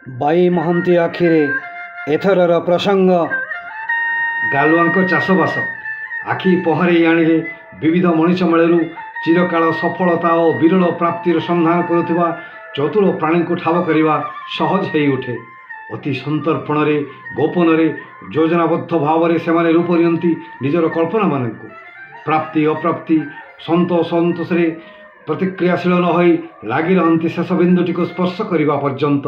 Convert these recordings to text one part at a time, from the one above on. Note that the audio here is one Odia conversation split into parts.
ବାଇ ମହାନ୍ତି ଆଖିରେ ଏଥରର ପ୍ରସଙ୍ଗ ଗାଲୁଆଙ୍କ ଚାଷବାସ। ଆଖି ପହଁରେଇ ଆଣିଲେ ବିବିଧ ମଣିଷ ମେଳରୁ ଚିରକାଳ ସଫଳତା ଓ ବିରଳ ପ୍ରାପ୍ତିର ସନ୍ଧାନ କରୁଥିବା ଚତୁର ପ୍ରାଣୀଙ୍କୁ ଠାବ କରିବା ସହଜ ହେଇଉଠେ। ଅତି ସନ୍ତର୍ପଣରେ, ଗୋପନରେ, ଯୋଜନାବଦ୍ଧ ଭାବରେ ସେମାନେ ରୂପ ନିଅନ୍ତି ନିଜର କଳ୍ପନାମାନଙ୍କୁ। ପ୍ରାପ୍ତି ଅପ୍ରାପ୍ତି, ସନ୍ତୋଷ ଅସନ୍ତୋଷରେ ପ୍ରତିକ୍ରିୟାଶୀଳ ନ ହୋଇ ଲାଗି ରହନ୍ତି ଶେଷ ବିନ୍ଦୁଟିକୁ ସ୍ପର୍ଶ କରିବା ପର୍ଯ୍ୟନ୍ତ।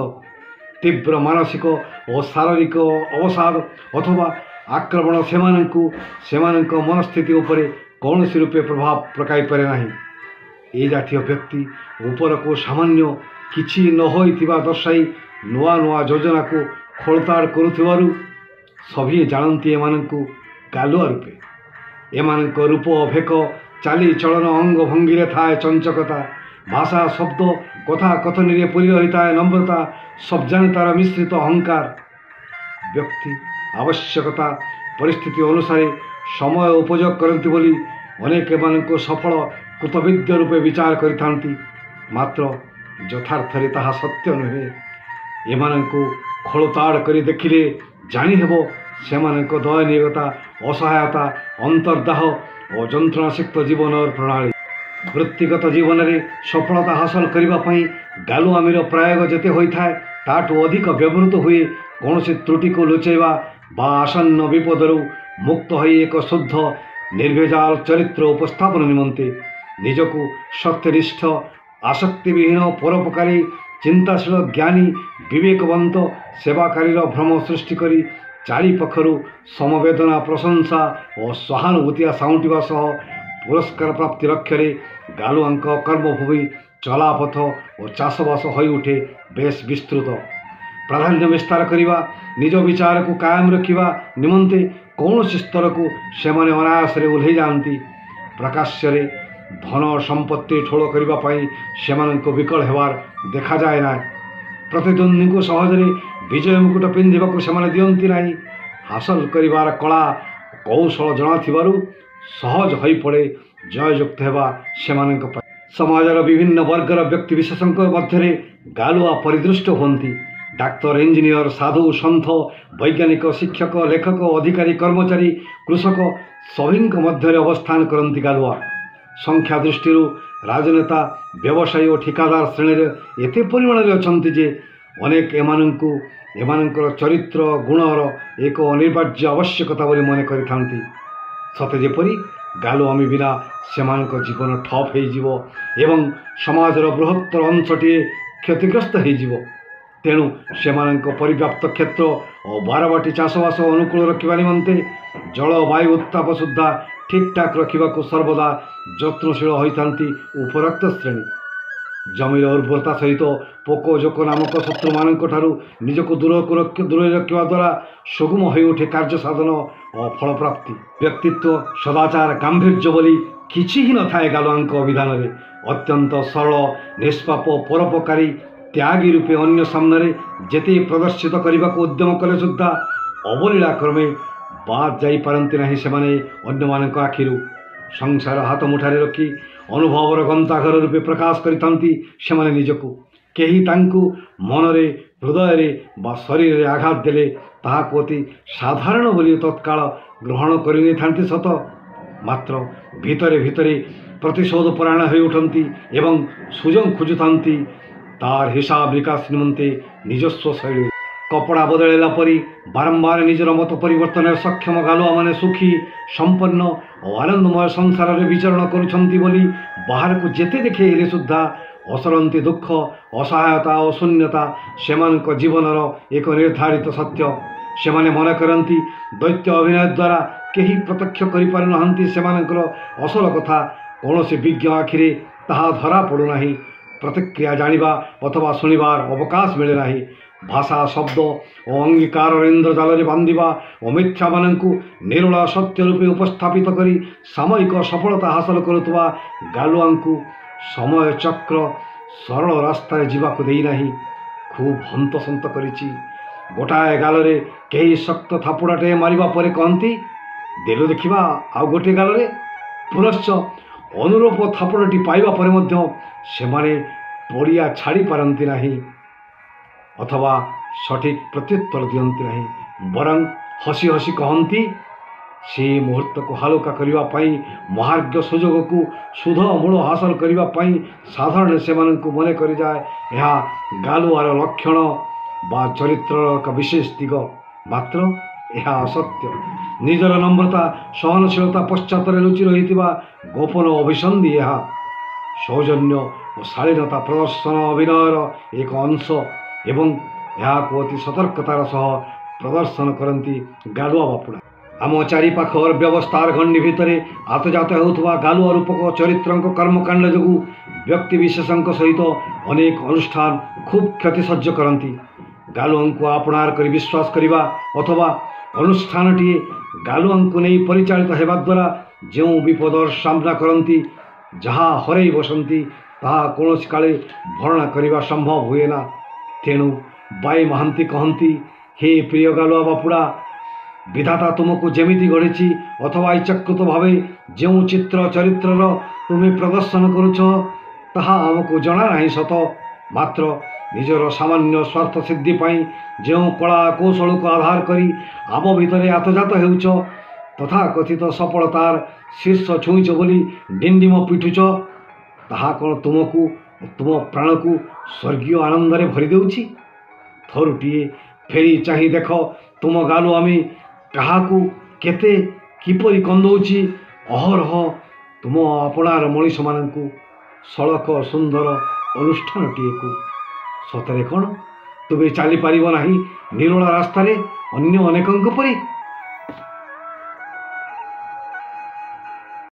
ତୀବ୍ର ମାନସିକ ଓ ଶାରୀରିକ ଅବସାଦ ଅଥବା ଆକ୍ରମଣ ସେମାନଙ୍କୁ ସେମାନଙ୍କ ମନସ୍ଥିତି ଉପରେ କୌଣସି ରୂପେ ପ୍ରଭାବ ପକାଇପାରେ ନାହିଁ। ଏ ଜାତୀୟ ବ୍ୟକ୍ତି ଉପରକୁ ସାମାନ୍ୟ କିଛି ନ ହୋଇଥିବା ଦର୍ଶାଇ ନୂଆ ନୂଆ ଯୋଜନାକୁ ଖୋଳତାଡ଼ କରୁଥିବାରୁ ସଭିଏଁ ଜାଣନ୍ତି ଏମାନଙ୍କୁ ଗାଲୁଆ ରୂପେ। ଏମାନଙ୍କ ରୂପ, ଭେକ, ଚାଲିଚଳନ, ଅଙ୍ଗଭଙ୍ଗୀରେ ଥାଏ ଚଞ୍ଚକତା। ଭାଷା, ଶବ୍ଦ, କଥା କଥନୀରେ ପୂରି ରହିଥାଏ ନମ୍ରତା, ସବ୍ଜାନତାର ମିଶ୍ରିତ ଅହଙ୍କାର। ବ୍ୟକ୍ତି ଆବଶ୍ୟକତା ପରିସ୍ଥିତି ଅନୁସାରେ ସମୟ ଉପଯୋଗ କରନ୍ତି ବୋଲି ଅନେକ ଏମାନଙ୍କୁ ସଫଳ କୃତବିଦ୍ୟ ରୂପେ ବିଚାର କରିଥାନ୍ତି। ମାତ୍ର ଯଥାର୍ଥରେ ତାହା ସତ୍ୟ ନୁହେଁ। ଏମାନଙ୍କୁ ଖୋଳତାଡ଼ କରି ଦେଖିଲେ ଜାଣିହେବ ସେମାନଙ୍କ ଦୟନୀୟତା, ଅସହାୟତା, ଅନ୍ତର୍ଦାହ ଓ ଯନ୍ତ୍ରଣାସିକ୍ତ ଜୀବନର ପ୍ରଣାଳୀ। ବୃତ୍ତିଗତ ଜୀବନରେ ସଫଳତା ହାସଲ କରିବା ପାଇଁ ଗାଲୁଆମିର ପ୍ରୟୋଗ ଯେତେ ହୋଇଥାଏ, ତାଠୁ ଅଧିକ ବ୍ୟବହୃତ ହୁଏ କୌଣସି ତ୍ରୁଟିକୁ ଲୁଚାଇବା ବା ଆସନ୍ନ ବିପଦରୁ ମୁକ୍ତ ହୋଇ ଏକ ଶୁଦ୍ଧ ନିର୍ଭେଜାଲ ଚରିତ୍ର ଉପସ୍ଥାପନ ନିମନ୍ତେ। ନିଜକୁ ସତ୍ୟନିଷ୍ଠ, ଆସକ୍ତିବିହୀନ, ପରୋପକାରୀ, ଚିନ୍ତାଶୀଳ, ଜ୍ଞାନୀ, ବିବେକବନ୍ତ ସେବାକାରୀର ଭ୍ରମ ସୃଷ୍ଟି କରି ଚାରିପାଖରୁ ସମବେଦନା, ପ୍ରଶଂସା ଓ ସହାନୁଭୂତି ସାଉଁଟିବା ସହ ପୁରସ୍କାର ପ୍ରାପ୍ତି ଲକ୍ଷ୍ୟରେ ଗାଲୁଆଙ୍କ କର୍ମଭୂମି, ଚଲାପଥ ଓ ଚାଷବାସ ହୋଇଉଠେ ବେଶ୍ ବିସ୍ତୃତ। ପ୍ରାଧାନ୍ୟ ବିସ୍ତାର କରିବା, ନିଜ ବିଚାରକୁ କାୟମ ରଖିବା ନିମନ୍ତେ କୌଣସି ସ୍ତରକୁ ସେମାନେ ଅନାୟାସରେ ଓହ୍ଲେଇ ଯାଆନ୍ତି। ପ୍ରକାଶ୍ୟରେ ଧନ ସମ୍ପତ୍ତି ଠୁଳ କରିବା ପାଇଁ ସେମାନଙ୍କୁ ବିକଳ ହେବାର ଦେଖାଯାଏ ନାହିଁ। ପ୍ରତିଦ୍ୱନ୍ଦ୍ୱୀଙ୍କୁ ସହଜରେ ବିଜୟ ମୁକୁଟ ପିନ୍ଧିବାକୁ ସେମାନେ ଦିଅନ୍ତି ନାହିଁ। ହାସଲ କରିବାର କଳା କୌଶଳ ଜଣାଥିବାରୁ ସହଜ ହୋଇପଡ଼େ ଜୟଯୁକ୍ତ ହେବା ସେମାନଙ୍କ ପାଇଁ। ସମାଜର ବିଭିନ୍ନ ବର୍ଗର ବ୍ୟକ୍ତିବିଶେଷଙ୍କ ମଧ୍ୟରେ ଗାଲୁଆ ପରିଦୃଷ୍ଟ ହୁଅନ୍ତି। ଡାକ୍ତର, ଇଞ୍ଜିନିୟର, ସାଧୁ, ସନ୍ଥ, ବୈଜ୍ଞାନିକ, ଶିକ୍ଷକ, ଲେଖକ, ଅଧିକାରୀ, କର୍ମଚାରୀ, କୃଷକ ସଭିଙ୍କ ମଧ୍ୟରେ ଅବସ୍ଥାନ କରନ୍ତି ଗାଲୁଆ। ସଂଖ୍ୟା ଦୃଷ୍ଟିରୁ ରାଜନେତା, ବ୍ୟବସାୟୀ ଓ ଠିକାଦାର ଶ୍ରେଣୀରେ ଏତେ ପରିମାଣରେ ଅଛନ୍ତି ଯେ ଅନେକ ଏମାନଙ୍କୁ ଏମାନଙ୍କର ଚରିତ୍ର ଗୁଣର ଏକ ଅନିବାର୍ଯ୍ୟ ଆବଶ୍ୟକତା ବୋଲି ମନେ କରିଥାନ୍ତି। ସତେ ଯେପରି ଗାଲୁଆମି ବିନା ସେମାନଙ୍କ ଜୀବନ ଠପ୍ ହେଇଯିବ ଏବଂ ସମାଜର ବୃହତ୍ତର ଅଂଶଟିଏ କ୍ଷତିଗ୍ରସ୍ତ ହେଇଯିବ। ତେଣୁ ସେମାନଙ୍କ ପରିବ୍ୟାପ୍ତ କ୍ଷେତ୍ର ଓ ବାରବାଟୀ ଚାଷବାସ ଅନୁକୂଳ ରଖିବା ନିମନ୍ତେ ଜଳବାୟୁ ଉତ୍ତାପ ସୁଦ୍ଧା ଠିକ୍ଠାକ୍ ରଖିବାକୁ ସର୍ବଦା ଯତ୍ନଶୀଳ ହୋଇଥାନ୍ତି ଉପରୋକ୍ତ ଶ୍ରେଣୀ। ଜମିର ଉର୍ବରତା ସହିତ ପୋକ ଜୋକ ନାମକ ଶତ୍ରୁମାନଙ୍କ ଠାରୁ ନିଜକୁ ଦୂରରେ ରଖିବା ଦ୍ୱାରା ସୁଗମ ହୋଇଉଠେ କାର୍ଯ୍ୟ ସାଧନ ଓ ଫଳପ୍ରାପ୍ତି। ବ୍ୟକ୍ତିତ୍ୱ, ସଦାଚାର, ଗାମ୍ଭୀର୍ଯ୍ୟ ବୋଲି କିଛି ହିଁ ନଥାଏ ଗାଲୁଆଙ୍କ ଅଭିଧାନରେ। ଅତ୍ୟନ୍ତ ସରଳ, ନିଷ୍ପାପ, ପରୋପକାରୀ, ତ୍ୟାଗୀ ରୂପେ ଅନ୍ୟ ସାମ୍ନାରେ ଯେତେ ପ୍ରଦର୍ଶିତ କରିବାକୁ ଉଦ୍ୟମ କଲେ ସୁଦ୍ଧା ଅବଲୀଳା କ୍ରମେ ବାଦ୍ ଯାଇପାରନ୍ତି ନାହିଁ ସେମାନେ ଅନ୍ୟମାନଙ୍କ ଆଖିରୁ। ସଂସାର ହାତ ମୁଠାରେ ରଖି ଅନୁଭବର ଗନ୍ତାଘର ରୂପେ ପ୍ରକାଶ କରିଥାନ୍ତି ସେମାନେ ନିଜକୁ। କେହି ତାଙ୍କୁ ମନରେ, ହୃଦୟରେ ବା ଶରୀରରେ ଆଘାତ ଦେଲେ ତାହାକୁ ଅତି ସାଧାରଣ ବୋଲି ତତ୍କାଳ ଗ୍ରହଣ କରିନେଇଥାନ୍ତି ସତ, ମାତ୍ର ଭିତରେ ଭିତରେ ପ୍ରତିଶୋଧ ପରାୟଣ ହୋଇଉଠନ୍ତି ଏବଂ ସୁଯୋଗ ଖୋଜୁଥାନ୍ତି ତାର ହିସାବ ନିକାଶ ନିମନ୍ତେ ନିଜସ୍ୱ ଶୈଳୀ। କପଡ଼ା ବଦଳାଇଲା ପରି ବାରମ୍ବାର ନିଜର ମତ ପରିବର୍ତ୍ତନରେ ସକ୍ଷମ ଗାଲୁଆମାନେ ସୁଖୀ, ସମ୍ପନ୍ନ ଓ ଆନନ୍ଦମୟ ସଂସାରରେ ବିଚରଣ କରୁଛନ୍ତି ବୋଲି ବାହାରକୁ ଯେତେ ଦେଖେଇଲେ ସୁଦ୍ଧା ଅସରନ୍ତି ଦୁଃଖ, ଅସହାୟତା ଓ ଶୂନ୍ୟତା ସେମାନଙ୍କ ଜୀବନର ଏକ ନିର୍ଦ୍ଧାରିତ ସତ୍ୟ। ସେମାନେ ମନେ କରନ୍ତି ଦୈତ୍ୟ ଅଭିନୟ ଦ୍ୱାରା କେହି ପ୍ରତ୍ୟକ୍ଷ କରିପାରୁନାହାନ୍ତି ସେମାନଙ୍କର ଅସଲ କଥା। କୌଣସି ବିଜ୍ଞ ଆଖିରେ ତାହା ଧରା ପଡ଼ୁନାହିଁ। ପ୍ରତିକ୍ରିୟା ଜାଣିବା ଅଥବା ଶୁଣିବାର ଅବକାଶ ମିଳେ ନାହିଁ। ଭାଷା, ଶବ୍ଦ ଓ ଅଙ୍ଗୀକାରର ଇନ୍ଦ୍ରଜାଲରେ ବାନ୍ଧିବା ଓ ମିଥ୍ୟାମାନଙ୍କୁ ନିରୋଳା ସତ୍ୟ ରୂପେ ଉପସ୍ଥାପିତ କରି ସାମୟିକ ସଫଳତା ହାସଲ କରୁଥିବା ଗାଲୁଆଙ୍କୁ ସମୟ ଚକ୍ର ସରଳ ରାସ୍ତାରେ ଯିବାକୁ ଦେଇନାହିଁ, ଖୁବ୍ ହନ୍ତସନ୍ତ କରିଛି। ଗୋଟାଏ ଗାଲରେ କେହି ଶକ୍ତ ଥାପୁଡ଼ାଟେ ମାରିବା ପରେ କହନ୍ତି, ଦେଲୁ ଦେଖିବା ଆଉ ଗୋଟିଏ ଗାଲରେ। ପୁନଶ୍ଚ ଅନୁରୂପ ଥାପୁଡ଼ଟି ପାଇବା ପରେ ମଧ୍ୟ ସେମାନେ ପଡ଼ିଆ ଛାଡ଼ି ପାରନ୍ତି ନାହିଁ। ଅଥବା ସଠିକ୍ ପ୍ରତ୍ୟୁତ୍ତର ଦିଅନ୍ତି ନାହିଁ, ବରଂ ହସି ହସି କହନ୍ତି, ସେ ମୁହୂର୍ତ୍ତକୁ ହାଲୁକା କରିବା ପାଇଁ, ମହାର୍ଘ୍ୟ ସୁଯୋଗକୁ ସୁଧ ମୂଳ ହାସଲ କରିବା ପାଇଁ ସାଧାରଣରେ ସେମାନଙ୍କୁ ମନେ କରିଯାଏ ଏହା ଗାଲୁଆର ଲକ୍ଷଣ ବା ଚରିତ୍ରର ଏକ ବିଶେଷ ଦିଗ। ମାତ୍ର ଏହା ଅସତ୍ୟ। ନିଜର ନମ୍ରତା, ସହନଶୀଳତା ପଶ୍ଚାତରେ ଲୁଚି ରହିଥିବା ଗୋପନ ଅଭିସନ୍ଧି ଏହା। ସୌଜନ୍ୟ ଓ ଶାଳୀନତା ପ୍ରଦର୍ଶନ ଅଭିନୟର ଏକ ଅଂଶ ଏବଂ ଏହାକୁ ଅତି ସତର୍କତାର ସହ ପ୍ରଦର୍ଶନ କରନ୍ତି ଗାଲୁଆ ବାପୁଡ଼ା। ଆମ ଚାରିପାଖର ବ୍ୟବସ୍ଥାର ଗଣ୍ଡି ଭିତରେ ଆତଯାତ ହେଉଥିବା ଗାଲୁଆ ରୂପକ ଚରିତ୍ରଙ୍କ କର୍ମକାଣ୍ଡ ଯୋଗୁଁ ବ୍ୟକ୍ତିବିଶେଷଙ୍କ ସହିତ ଅନେକ ଅନୁଷ୍ଠାନ ଖୁବ୍ କ୍ଷତି ସହ୍ୟ କରନ୍ତି। ଗାଲୁଆଙ୍କୁ ଆପଣାର କରି ବିଶ୍ୱାସ କରିବା ଅଥବା ଅନୁଷ୍ଠାନଟିଏ ଗାଲୁଆଙ୍କୁ ନେଇ ପରିଚାଳିତ ହେବା ଦ୍ୱାରା ଯେଉଁ ବିପଦର ସାମ୍ନା କରନ୍ତି, ଯାହା ହରେଇ ବସନ୍ତି, ତାହା କୌଣସି କାଳେ ଭରଣା କରିବା ସମ୍ଭବ ହୁଏ ନା। ତେଣୁ ବାଇ ମହାନ୍ତି କହନ୍ତି, ହେ ପ୍ରିୟ ଗାଲୁଆ ବାପୁଡ଼ା, ବିଧାତା ତୁମକୁ ଯେମିତି ଗଢ଼ିଛି ଅଥବା ଇଚ୍ଛାକୃତ ଭାବେ ଯେଉଁ ଚିତ୍ର ଚରିତ୍ରର ତୁମେ ପ୍ରଦର୍ଶନ କରୁଛ, ତାହା ଆମକୁ ଜଣା ନାହିଁ ସତ, ମାତ୍ର ନିଜର ସାମାନ୍ୟ ସ୍ୱାର୍ଥ ସିଦ୍ଧି ପାଇଁ ଯେଉଁ କଳା କୌଶଳକୁ ଆଧାର କରି ଆମ ଭିତରେ ଆତଯାତ ହେଉଛ, ତଥାକଥିତ ସଫଳତାର ଶୀର୍ଷ ଛୁଇଁଛ ବୋଲି ଡିଣ୍ଡିମ ପିଟୁଛ, ତାହା କ'ଣ ତୁମକୁ ତୁମ ପ୍ରାଣକୁ ସ୍ୱର୍ଗୀୟ ଆନନ୍ଦରେ ଭରି ଦେଉଛି? ଥରୁଟିଏ ଫେରି ଚାହିଁ ଦେଖ, ତୁମ ଗାଲୁ ଆମେ କାହାକୁ କେତେ କିପରି କନ୍ଦଉଛି ଅହରହ, ତୁମ ଆପଣାର ମଣିଷମାନଙ୍କୁ, ସଳଖ ସୁନ୍ଦର ଅନୁଷ୍ଠାନଟିଏକୁ। ସତରେ କ'ଣ ତୁମେ ଚାଲିପାରିବ ନାହିଁ ନିରୋଳା ରାସ୍ତାରେ ଅନ୍ୟ ଅନେକଙ୍କ ପରି?